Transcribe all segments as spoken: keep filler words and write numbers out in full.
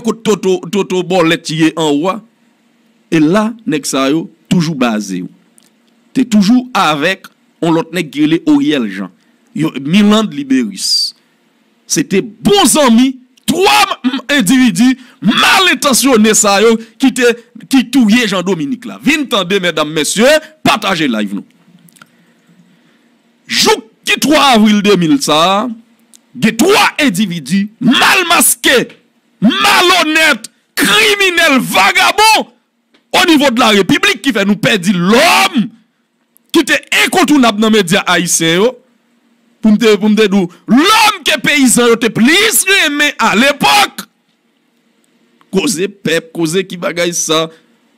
kot Toto, Toto Bòlèt ye anwo a. E la, nèg sa yo toujou baze yo. Te toujou avèk yon lòt nèg ki rele Oriel Jean. Yo, Mirlande Liberus. Se te bon zanmi twa m-, endividi mal entansyone sa yo ki te, ki touye Jean Dominique la. Vin tande, medam, mesye, pataje live nou. Jouk ki twa avril de mil sa a, gen twa endividi mal maske, malonèt, kriminèl, vagabon o nivo de la repiblik ki fè nou pèdi lòm ki te enkontounab nan medya ayisyen yo. Pou m te, pou m te di w, lòm ke peyizan yo te plis renmen alepòk. Koze pèp, koze ki bagay sa,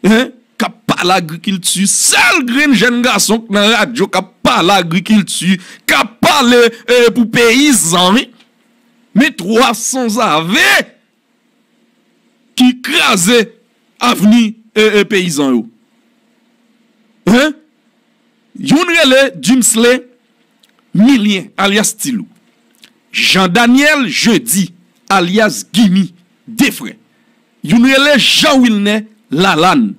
hein? K ap pale agrikilti, sèl grenn jèn gason k nan radyo k ap pale agrikilti, k ap pale, eh, pou peyizan, wi. Men twa sanzave ki kraze avni, eh, eh, peyizan yo. Hein? Youn rele Jimsley Milien, alyas Tilou. Jean Daniel Jeudi, alyas Gimi, de frè. Youn rele Jean Wilner Lalanne.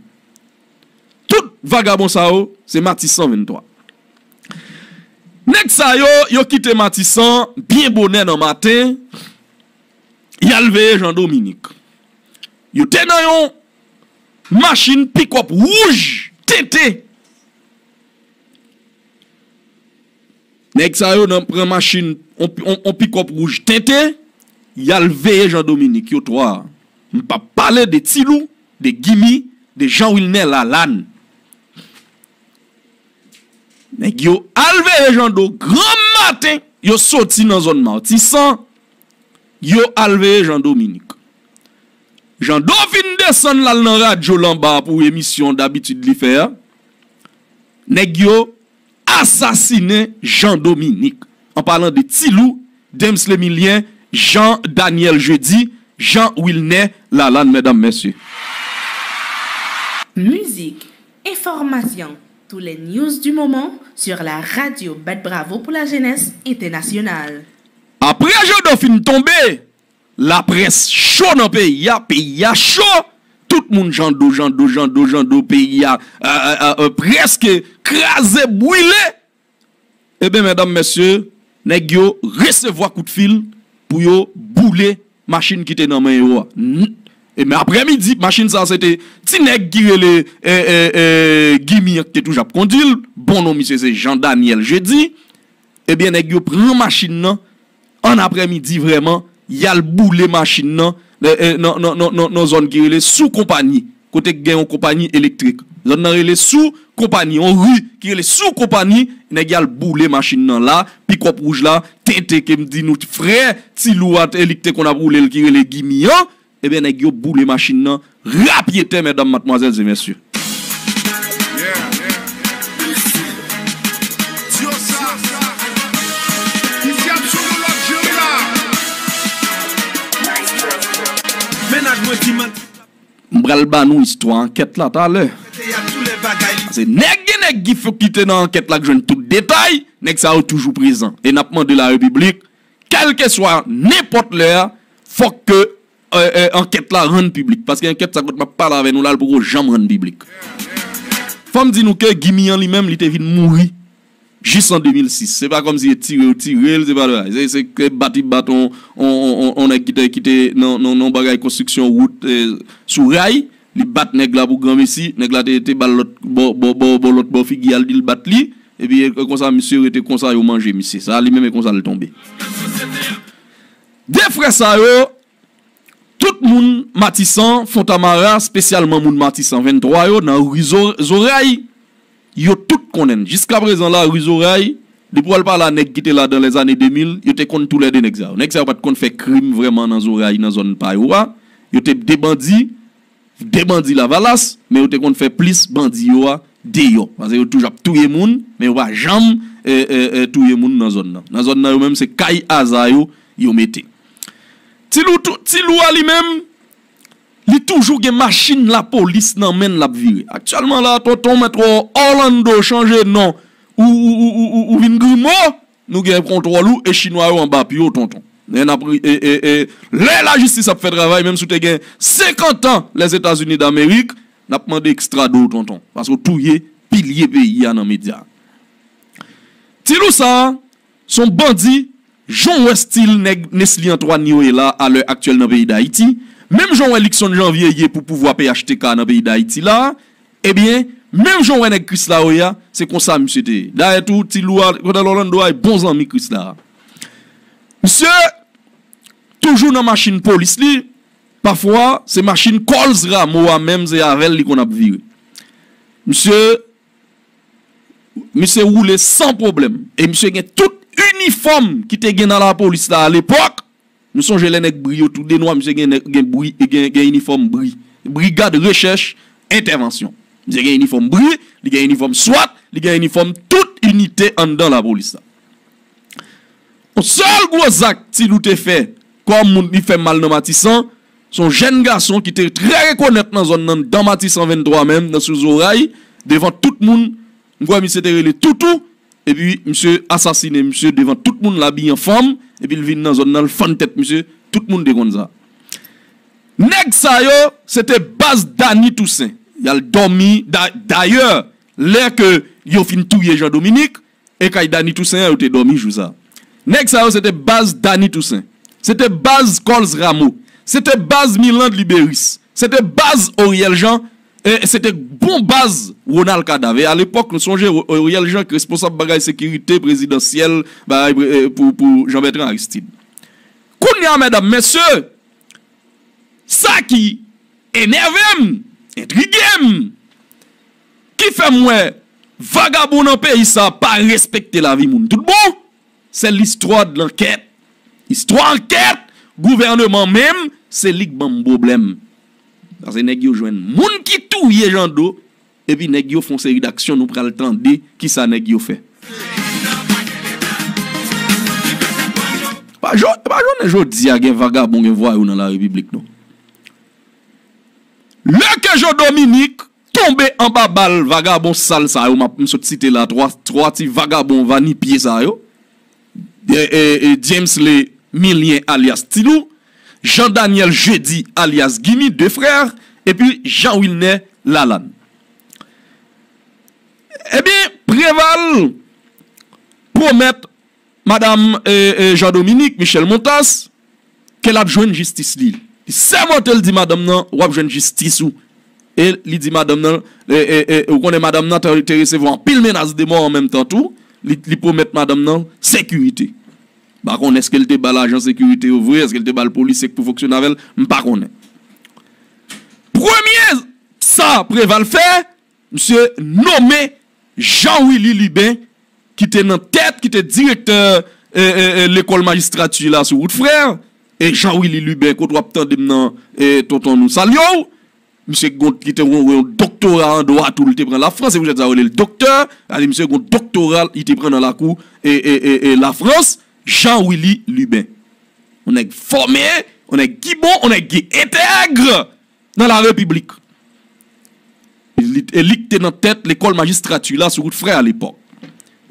Tout vagabon sa yo, se Matisan venntwa. Nèg sa yo, yo kite Matisan byen bonè nan maten, y al veye Jean Dominique. Yo te nan yon machin pikòp wouj tente. Nèg sa yo nan pran machin, on, on, on pikòp wouj tente, y al veye Jean Dominique, yo twa. M p ap pale de Tilou, de Gimi, de Jean Wilner Lalanne. Nèg yo al veye Jean Do granm maten, yo soti nan zòn Matisan, yo al veye Jean Dominique. Jean Do fin desann l al nan radyo l anba pou emisyon dabitid li fè a. Nèg yo asasinen Jean Dominique. An palan de Tilou, Dempsley Milien, Jean Daniel Jeudi, Jean Wilner Lalanne, medam, mesye. Musique, information, tous les news du moment sur la radio Bat Bravo pour la jeunesse internationale. Apre Jean Do fin tonbe, laprès cho nan peyi a, peyi a cho. Tout moun Jean Do, Jean Do, Jean Do, Jean Do, peyi a, euh, euh, euh, euh, prèske kraze, brile. Ebyen, medam, mesye, nèg yo resevwa kout fil pou yo boule machin ki te nan men yo a. N-, e men aprèmidi, machin sa se te ti nèg ki rele, eh, eh, eh, Gimi an ki te toujou ap kondi l. Bon non misye se Jean Daniel Jeudi. Ebyen, nèg yo pran machin nan, an aprèmidi vrèman, y al boule machin nan, eh, eh, nan, nan, nan, nan, nan zòn ki rele Sou Konpanyi, kote k gen yon konpanyi elektrik. Zòn nan rele Sou Konpanyi, yon ri ki rele Sou Konpanyi, nèg y al boule machin nan la, pikòp wouj la, tente ke m di nou, frè Tilou a, e li k te konn ap woule l ki rele Gimi an, ebyen, nèg yo boule machin nan, rapyetè, medam, madmwazèl e mesye. M pral ba nou istwa ankèt la talè. Se nèg gen nèg ki fè kite nan ankèt la k jwenn tout detay, nèg sa yo toujou prezan. E n ap mande larepiblik, kèlkeswa nenpòt lè a, fòk ke, eh, eh, ankèt la rann piblik. Paske ankèt sa kot m ap pale avè nou la, l poko janm rann piblik. Fò m di nou ke Gimi an li menm, li te vin mouri jis an de mil sis. Se pa kòmsi e tire yo tire l, se pa de bagay. Se, se ke bat li bat on, on, on, on, on nèg ki te, ki te nan, nan, nan bagay konstriksyon wout, eh, sou ray. Li bat nèg la pou granmesi. Nèg la te, te ba l lòt bò, bò, bò, bò, lòt bò figi a, l di l bat li. Epi e, e konsa misye rete konsa, yo manje misye. Sa li menm e konsa l tonbe. De frè sa yo, tout moun Matisan, Fontamara, espesyalman moun Matisan venntwa yo, nan ri Zo-, Zoray, yo tout konnen l. Jiskaprezan la, ri Zoray, depi w al pale a nèg ki te la dan lèzane de mil, yo te konn toulède nèg sa yo. Nèg sa yo pa t konn fè krim vrèman nan Zoray, nan zòn pa yo a. Yo te de bandi, de bandi Lavalas, men yo te konn fè plis bandi yo a deyò. Paske yo toujou ap touye moun, men yo pa janm, eh, eh, eh, touye moun nan zòn nan. Nan zòn nan yo menm, se kay aza yo, yo mete. Tilou tou, Tilou a li menm, li toujou gen machin lapolis nan men l l ap vire. Aktyèlman la, tonton mèt Orlando chanje non, ou, ou, ou, ou, ou, ou vin grimo, nou gen kontwòl ou e chinwa yo anba pye w, tonton. Lè n ap ri- e, e, e, lè lajistis ap fè travay, menm si w te gen senkant an Lèzetazini Damerik, n ap mande ekstrade w, tonton. Paske w touye pilye peyi a nan medya. Ti Lou sa a, se yon bandi, jan w wè stil nèg Nesly Antoine yo ye la, alè aktyèl nan peyi Dayiti, menm jan w wè Luckson Janvier ye pou pouvwa P H T K nan peyi Dayiti la, ebyen, menm jan w wè nèg Krisla yo ye a, se konsa misye te ye. Dayè tou, Ti Lou a, Ronald Orlando a, e bon zanmi Krisla a. Misye toujou nan machin polis li, pafwa, se machin Coles Rameau a menm, se avè l li konn ap vire. Misye, misye woule san pwoblèm. E misye gen tout inifòm ki te gen nan lapolis la alepòk. Nou sonje lè nèg Bri yo tou de nwa, misye gen, gen, bri, gen, gen inifòm Bri. Brigad Rechèch Entèvansyon. Misye gen inifòm Bri, li gen inifòm swat, li gen inifòm tout inite anndan lapolis la. Yon sèl gwo zak Ti Lou te fè, kòm moun li fè mal nan Matisan, se yon jèn gason ki te trè rekonèt nan zòn nan, nan Matisan venntwa menm, nan sou Zoray, devan tout moun, m kwè misye te rele Toutou, epi misye asasine misye devan tout moun, l abiye an fanm, epi l vin nan zòn nan, l fann tèt misye, tout moun te konn sa. Nèg sa yo, se te baz Dany Toussaint. Y al dòmi, da- dayè, lè ke yo fin touye Jean Dominique, e kay Dany Toussaint an yo te dòmi jou sa. Nèg sa yo, se te baz Dany Toussaint. Se te baz Coles Rameau. Se te baz Mirlande Liberis. Se te baz Oriel Jean. E se te bon baz Ronald Cadavé. E alepòk, nou sonje, O- Oriel Jean ki responsab bagay sekirite prezidansyèl, bagay pre- e, pou, pou Jean Bertrand Aristide. Kounye a, medam, mesye, sa ki enève m, entrige m, ki fè m wè vagabon nan peyi sa pa respekte lavi moun tout bon, se listwa de lankèt. Istwa ankèt, gouvèneman menm, se li k ban m pwoblèm. Paske nèg yo jwenn moun ki touye Jean Do, epi nèg yo fè yon seri d'aksyon, nou pral tande kisa nèg yo fè. Pa jo- pa jounen jodi a gen vagabon, gen vwayou nan la repiblik, non. Lè ke Jean Dominique tonbe anba bal vagabon sal sa yo, m ap- m sot site la, twa, twa ti vagabon vanipye sa yo, e, e, e, James Lé Milien alyas Ti Lou, Jean Daniel Jeudi alyas Gimi, de frè, epi Jean Wilner Lalanne. Ebyen, Preval pwomèt madanm, e, e, Jean Dominique, Michèle Montas, ke l ap jwenn jistis li. Li sèmante, l di madanm nan, "W ap jwenn jistis ou." E li di madanm nan, e, e, e, ou konnen madanm nan te, te resevwa anpil menas de mò an menm tan tou, li, li pwomèt madanm nan sekirite. M pa konnen èske l te ba l ajan sekirite yo vre, èske l te ba l polisye k pou fonksyone avè l, m pa konnen. Premye sa Preval fè, misye nonmen Jean Willy Lubin, ki te nan tèt, ki te direktè, e, e, e, lekòl majistrati la sou wout Frè, e Jean Willy Lubin, kote w ap tande m nan, e, tonton, nou salye w. Misye gon- ki te gon- gon doktora an dwa tou, li te pran Lafrans, se pou sa yo rele l doktè. Misye gon doktora li te pran nan lakou, e, e, e, e, Lafrans, Jean Willy Lubin. Yon nèg fòme, yon nèg ki bon, yon nèg ki entèg nan la repiblik. Li, e li k te nan tèt lekòl majistrati la sou wout Frè alepòk.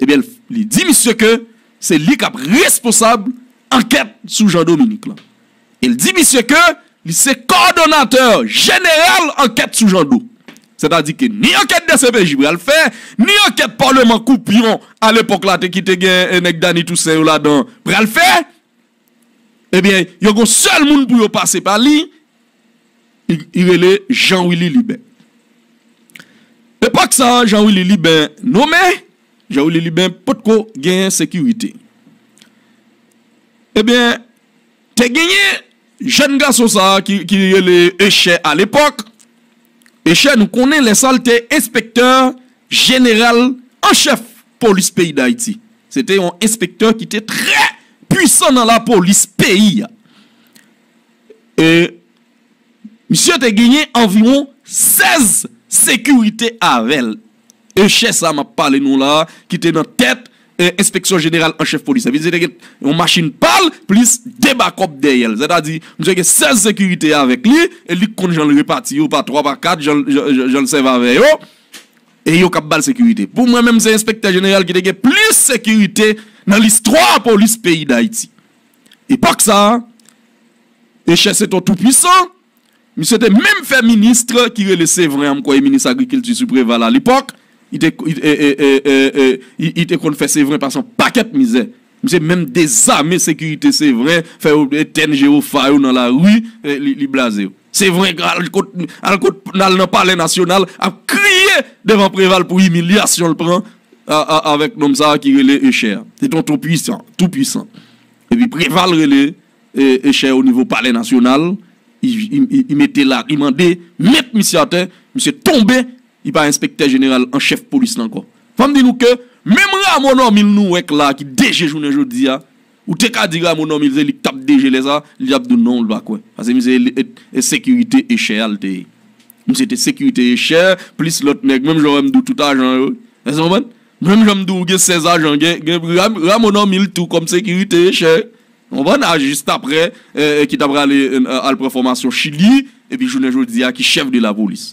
Ebyen, li di misye ke se li k ap responsab ankèt sou Jean Dominique lan. E l di misye ke li se kòdonatè jeneral ankèt sou Jean Do. Sètadi ke ni ankèt D C P J pral fè, ni ankèt Paleman Koupyon alepòk la te ki te gen, e, nèg Dany Toussaint yo ladan pral fè. Ebyen, yo gon sèl moun pou yo pase pa li, li, li rele Jean Willy Lubin. Epòk sa a, Jean Willy Lubin nonmen, Jean Willy Lubin potko genyen sekirite. Ebyen, te genyen jèn gason sa a ki, ki rele Eche alepòk. Eche, nou konnen lè sa l te enspektè jeneral an chèf polis peyi Dayiti. Se te yon enspektè ki te trè pwisan nan lapolis peyi a. E misye te genyen anviwon sèz sekirite avè l. Eche sa m ap pale nou la, ki te nan tèt, e, enspeksyon jeneral an chèf polis la. Misye te gen yon machin pa l, plis de bakòp dèyè l. Sètadi, misye gen sèz sekirite avèk li, e li k konn jan l repati yo pa twa, pa kat, jan, jan, jan, jan l sèvi avè yo. E yo k ap ba l sekirite. Pou mwen menm, se enspektè jeneral ki te gen plis sekirite nan listwa polis peyi Dayiti. Epòk sa a, Escher se t on toupwisan. Misye te menm fè minis ki rele Sevren an, m kwè minis agrikilti sou Preval alepòk. Li te, li, e, e, e, e, e, li, li te konn fè Sevren pase yon pakèt mizè. Misye menm dezame sekirite Sevren, fè yo etèn jewofa yo nan lari, e, li, li blaze yo. Sevren al kot, al kot, al nan Palè Nasyonal, ap kriye devan Preval pou imilyasyon l pran a, a, avèk nonm sa a ki rele Escher. Se t on toupwisan, toupwisan. Epi Preval rele, e, Escher o nivo Palè Nasyonal, li, li, li, li mete la, li mande met misye atè, misye tonbe, li pa enspektè jeneral an chèf polis la ankò. Fò m di nou ke menm Rameau Normil nou wè k la ki D G jounen jodi a, ou te ka di Rameau Normil se li k t ap D G lè sa, li t ap di w non, li pa kwè. Paske misye e, e, e sekirite Escher a l te ye. Misye te sekirite Escher, plis lòt nèg, menm jan w wè m di w tout ajan yo. Èske w konprann? Menm jan m di w gen sèz ajan, gen, gen Ram-, Rameau Normil tou kòm sekirite Escher. Ou konprann? A jis aprè, e, e, ki t ap prale, e, al pran fòmasyon Chili, epi jounen jodi a ki chèf de lapolis.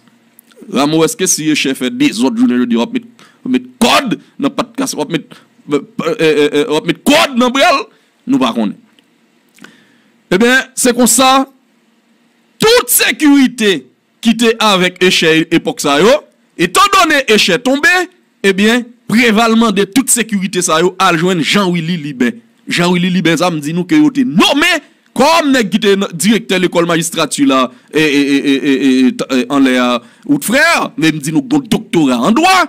Rameau, èske si Escher fè dezòd jounen jodi a, w ap met, w ap met kòd nan pat kas, w ap met, e, e, e, e, w ap met kòd nan bra l? Nou pa konnen. Ebyen, se konsa, tout sekirite ki te avèk Escher epòk sa yo, etandone Escher tonbe, ebyen, Preval mande tout sekirite sa yo al jwenn Jean Willy Liben. Jean Willy Liben sa, m di nou ke yo te nome kòm nèg ki te n-, direktè lekòl majistrati la, e, e, anlè a, Wout Frè, men m di nou gon doktora an dwa,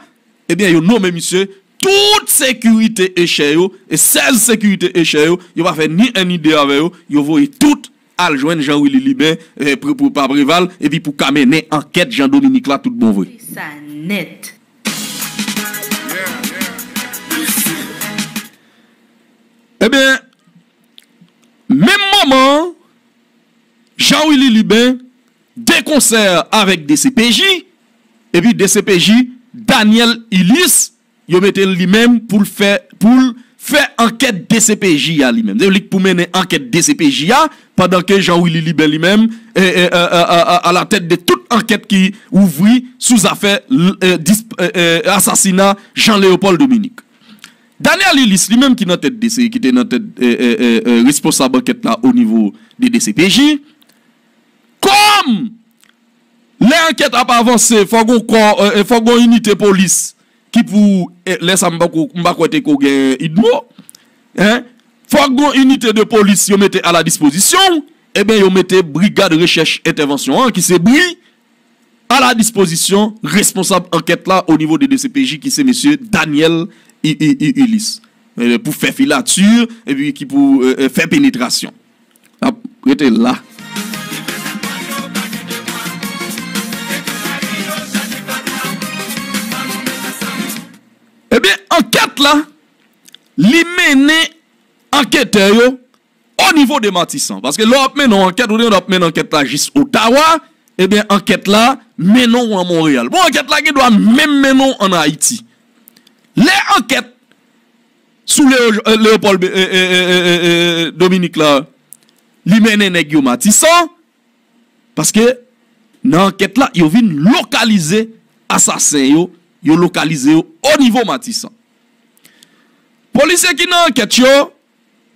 ebyen, yo nome misye tout sekirite Escher yo, e sèz sekirite Escher yo, yo pa fè ni en ni de avè yo, yo voye tout al jwenn Jean Willy Liben, e, pou, pou, pa Preval, epi pou ka mennen ankèt Jean Dominique la tout bon vre. Sa nèt. Ebyen, menm moman an, Jean Willy Liben de konsè avèk D C P J, epi D C P J Daniel Ulysse, yo mete l li menm pou l fè, pou l fè ankèt D C P J a li menm. Se li k pou mennen ankèt D C P J a, pandan ke Jean Willy Liben li menm, e, e, a, a, a, a, a la tèt de tout ankèt ki ouvri sou zafè, e, dis-, e, e, asasina Jean Léopold Dominique. Daniel Ulysse, li menm ki nan tèt D C, ki te nan tèt, e, e, e, e, responsab ankèt la o nivo de D C P J, kòm lè ankèt ap avanse, fò gon kò, e, e, fò gon inite polis ki pou, e, lè sa m pa ko, m pa kwè te ko gen UDMO, en, fò gon inite de polis yo mete a la dispozisyon, ebyen, yo mete brigad rechèch entèvansyon an, ki se bri, a la dispozisyon responsab ankèt la o nivo de D C P J ki se mesye Daniel I-, I-, I-, Ulysse, e, pou fè filati, epi ki pou, e, e, fè penetrasyon. N ap rete la. Ebyen, ankèt la, li mennen anketè yo o nivo de Matisan. Paske lè w ap mennen yon ankèt, ou te konn ap mennen ankèt la jis Otawa, ebyen, ankèt la mennen w an Monreyal. Bon, ankèt la gen dwa menm mennen w ann Ayiti. Lè ankèt sou Leo-, e, Leopold, e, e, Dominique la, li mennen nèg yo Matisan, paske nan ankèt la, yo vin lokalize asasen yo, yo lokalize yo o nivo Matisan. Polisye ki nan ankèt yo,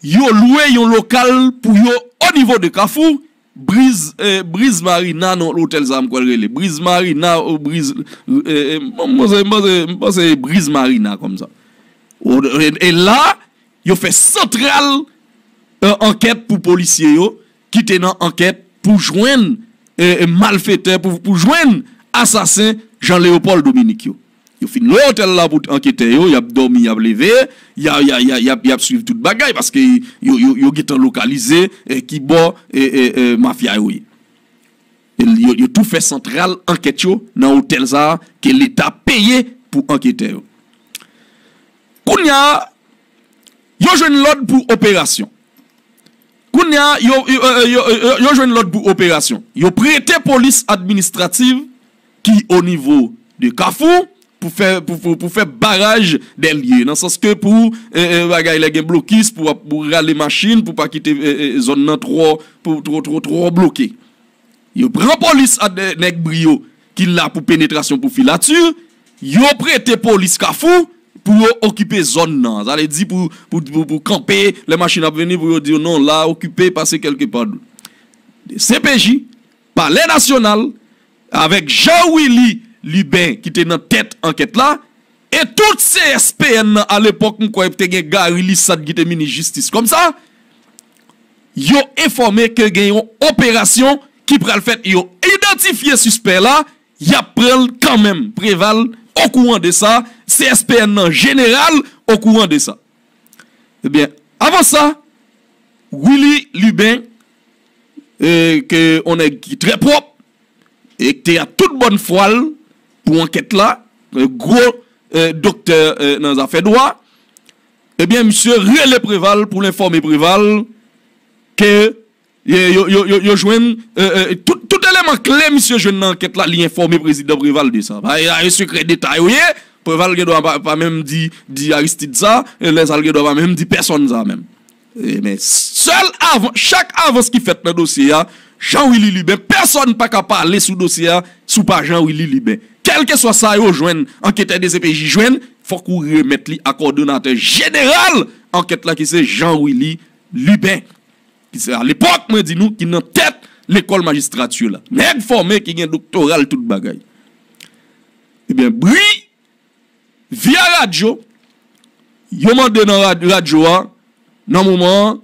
yo lwe yon lokal pou yo o nivo de Kafou, Briz, e, Briz Marina, non, otèl sa m kwè l rele. Briz Marina, o Briz, e, e, m panse, m panse, m panse Briz Marina kòmsa. O, e, e la, yo fè santral, e, ankèt pou polisye yo, ki te nan ankèt pou jwenn, e, e, malfetè, pou, pou jwenn asasen Jean Léopold Dominique yo. Yo fin lwe otèl la pou anketè yo, y ap dòmi, y ap leve, y a, y a, y a, y ap, y ap swiv tout bagay, paske yo, yo, yo gentan lokalize, e, ki bò, e, e, e, mafya yo ye. E yo, yo tou fè santral ankèt yo nan otèl sa a ke Leta peye pou anketè yo. Kounye a, yo jwenn lòd pou operasyon. Kounye a, yo, yo, yo, yo, yo, yo jwenn lòd pou operasyon. Yo prete polis administrativ ki o nivo de Kafou pou fè, pou, pou, pou fè baraj dè lye. Nan sans ke pou, e, e, bagay lè gen blokis, pou, pou rale machin, pou pa kite, e, e, zòn nan twò, pou, twò, twò, twò bloke. Yo pran polis ak de, nèg bri yo ki la pou penetrasyon, pou filati. Yo prete polis Kafou pou yo okipe zòn nan. Sa vle di pou, pou, pou, pou kanpe, lè machin ap vini, pou yo di yo non, la okipe, pase kèlkepa. D C P J, Palè Nasyonal, avèk Jean Willy Lubin ki te nan tèt ankèt la, e tout C S P N nan alepòk, m kwè te gen Gary Lissant ki te minis jistis kòmsa, yo enfòme ke gen yon operasyon ki pral fèt, yo idantifye sispè la, y ap pran l kanmenm. Preval okouran de sa, C S P N nan jeneral okouran de sa. Ebyen, avan sa, Willy Lubin, e, ke yon nèg ki trè pwòp, e ki te a tout bòn fwa l pou ankèt la, e, gwo, e, doktè, e, nan zafè dwa, ebyen, misye rele Preval pou l enfòme Preval ke, e, yo, yo, yo, yo jwenn, e, e, tout, tout eleman kle misye jwenn nan ankèt la, li enfòme prezidan Preval de sa. Pa, e, e sekrè deta yo ye, Preval gen dwa pa, pa menm di, di Aristide sa, e lè sa l gen dwa pa menm di pèsonn sa menm. E, men, sèl avan, chak avans ki fèt nan dosye a, Jean Willy Lubin, pèsonn pa ka pale sou dosye a si w pa Jean Willy Lubin. Kèlkeswa sa yo jwenn, anketè D C P J jwenn, fòk ou remèt li a kòdonatè jeneral ankèt la ki se Jean Willy Lubin. Ki se alepòk, mwen di nou, ki nan tèt lekòl majistrati la. Nèg fòme ki gen doktora l tout bagay. Ebyen, bri via radyo, yo mande nan rad-, radyo a, nan moman an,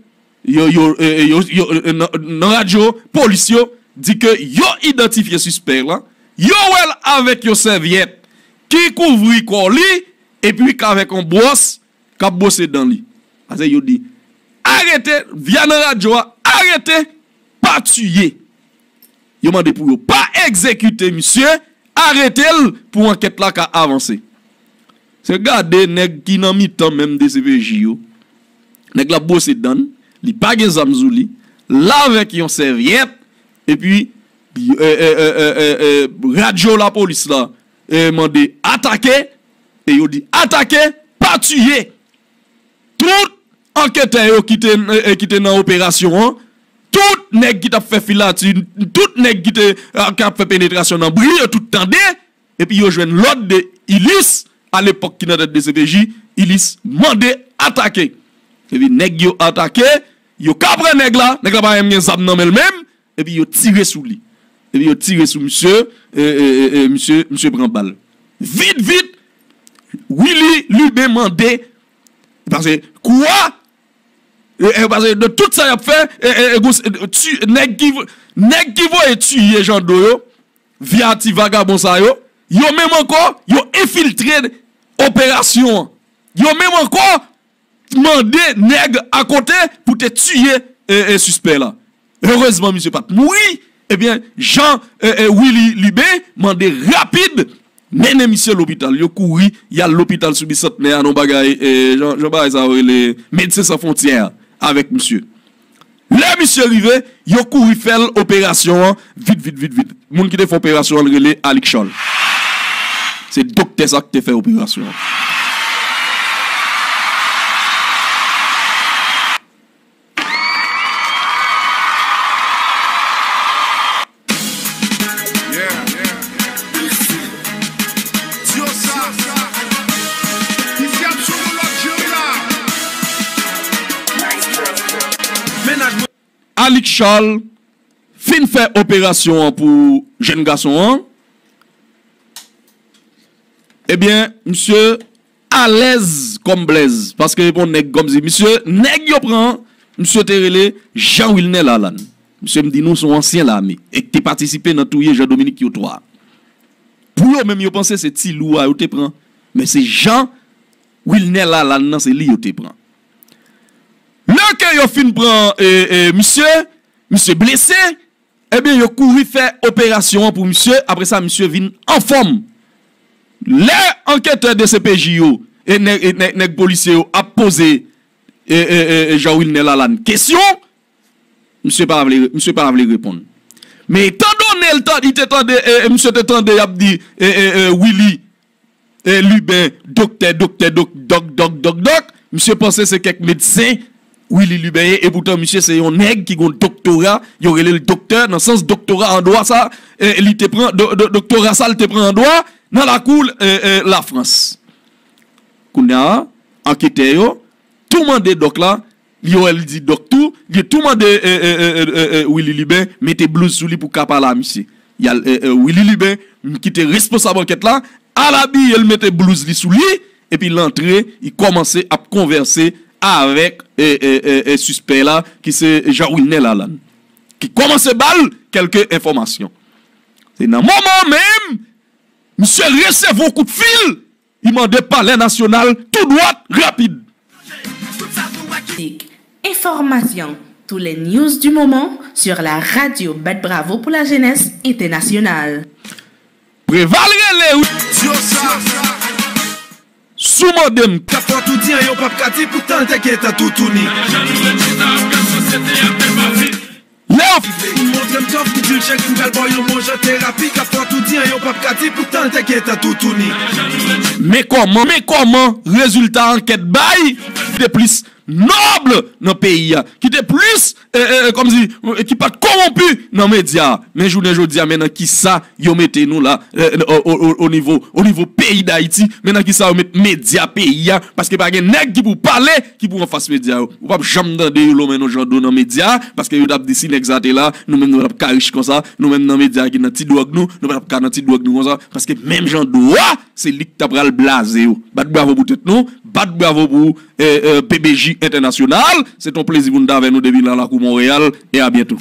yo, yo, e, e, yo, yo, e, nan, nan radyo, polis yo di ke yo idantifye sispè la, yo wè l avèk yon sèvyèt ki kouvri kò li, epi k avèk yon bwòs k ap bwose dan li. Paske yo di, arete, via nan radyo a, arete, pa tiye. Yo mande pou yo pa egzekite misye, arete l pou ankèt la ka avanse. Se gade nèg ki nan mitan menm D C P J yo. Nèg la bwose dan l, li pa gen zam sou li, l avèk yon sèvyèt, epi, e, e, e, e, e, radyo lapolis la, e, mande atake, e yo di atake, pa tiye. Tout anketè yo ki te, e, ki te nan operasyon an, tout nèg ki t ap fè filati, tout nèg ki te, e, k ap fè penetrasyon nan bri, yo tout tande, epi yo jwenn lòd de Ilis, alepòk ki nan tèt D C P J, Ilis mande atake. Epi nèg yo atake, yo ka pran nèg la, nèg la pa menm gen zam nan men l menm, epi yo tire sou li. Epi yo tire sou misye, e, e, e, e, misye, misye pran bal. Vit, vit, Willy Lubin mande, paske kou a, e, e, paske de tout sa y ap fè, e, e, e, gous-, e, ti, nèg ki, nèg ki voye tiye Jean Do yo, via ti vagabon sa yo, yo menm ankò, yo enfiltre operasyon an. Yo menm ankò, mande nèg akote pou te tiye, e, e, sispè la. Erezman, misye pa t mouri. Ebyen, Jean, e, e, Willy Lubin mande rapid mennen misye lopital. Yo kouri, y al lopital sou Bisantnè a, nan bagay, e, jan, jan bagay sa yo rele, Medsen San Fwontyè avèk misye. Lè misye rive, yo kouri fè l operasyon an, vit, vit, vit, vit. Moun ki te fè operasyon an rele Alix Charles. Se doktè sa ki te fè operasyon an. Alix Charles fin fè operasyon an pou jèn gason an, ebyen, misye alèz kòm blèz, paske yon nèg kòmsi misye, nèg yo pran, misye te rele Jean Wilner Lalanne. Misye, m di nou, se yon ansyen lame, e ki te patisipe nan touye Jean Dominique yo twa. Pou yo menm, yo panse se ti lou a yo te pran, men se Jean Wilner Lalanne nan, se li yo te pran. Lè ke yo fin pran, e, e, misye, misye blese, ebyen, yo kouri fè operasyon an pou misye, apre sa, misye vin anfòm. Lè anketè D C P J yo, e nèg, e nèg, nèg polisye yo ap poze, e, e, e, e Jean Wilner Lalanne kesyon, misye pa vle, misye pa vle reponn. Men etan done l ta-, li te tande, e, e, misye te tande y ap di, e, e, e, Willy, e, Lubin, doktè, doktè, dok, dòk, dòk, dòk, dòk. Misye panse se kèk medsen Willy Lubin ye, epoutan misye se yon nèg ki gon doktora, yo rele l doktè, nan sans doktora an dwa sa, e, li te pran, do-, do-, doktora sa l te pran an dwa, nan lakou, e, e, Lafrans. Kounye a, anketè yo tou mande Dòk la, li wè l di Dòk tou, li tou mande e, e, e, e, e, Willy Liben mete blouz sou li pou ka pale a misye. Y al, e, e, Willy Liben, m, ki te responsab ankèt la, al abiye l, mete blouz li sou li, epi l antre, li kòmanse ap konvèse avèk e, e, e, e, sispè la, ki se Jean Wilner Lalanne, ki kòmanse ba l kèlke enfòmasyon. Se nan moman menm, misye resevwa yon kout fil, li mande Palè Nasyonal tou dwat, rapid. Informations, tous les news du moment sur la radio Bat Bravo pour la jeunesse internationale. Preval rele wi. Sou mande m. K ap fè w tou di an yo p ap ka di poutan l te gentan toutouni. Lè yo. Montre m tòf m di l chèk m pral ba w yon bon jan terapi. K ap fè w tou di an yo p ap ka di poutan l te gentan toutouni. Men kòman, men kòman rezilta ankèt bay de plis nòb nan peyi a, ki te plis, e, e, e, kòmsi, e, ki pa t kowonpi nan medya a. Men jounen jodi a, men nan kisa yo mete nou la, e, o, o, o, o nivo, o nivo peyi Dayiti, men nan kisa yo met medya peyi a, paske pa gen nèg ki pou pale, ki pou anfas medya yo. Ou p ap janm tande yo lonmen non Jean Do nan medya a, paske yo t ap di si nèg sa te la, nou menm nou pa t ap ka rich konsa, nou menm nan medya a ki nan ti dwòg nou, nou pa t ap ka nan ti dwòg nou konsa, paske menm Jean Do a, se li ki ta pral blaze yo. Bat bravo pou tèt nou, bat bravo pou e, e, P B J Entènasyonal. Se t on plezi pou n t avè nou depi nan lakou Monreyal, e a byento.